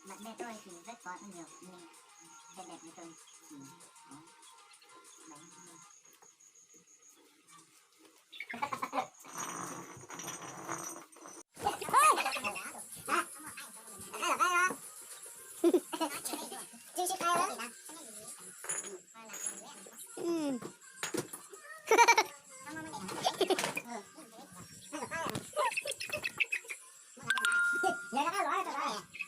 Bạn bè tôi thì rất có nhiều, nhưng bên đẹp như tôi thì có bánh. Hả? Khai rồi khai rồi. Chưa, chưa khai rồi.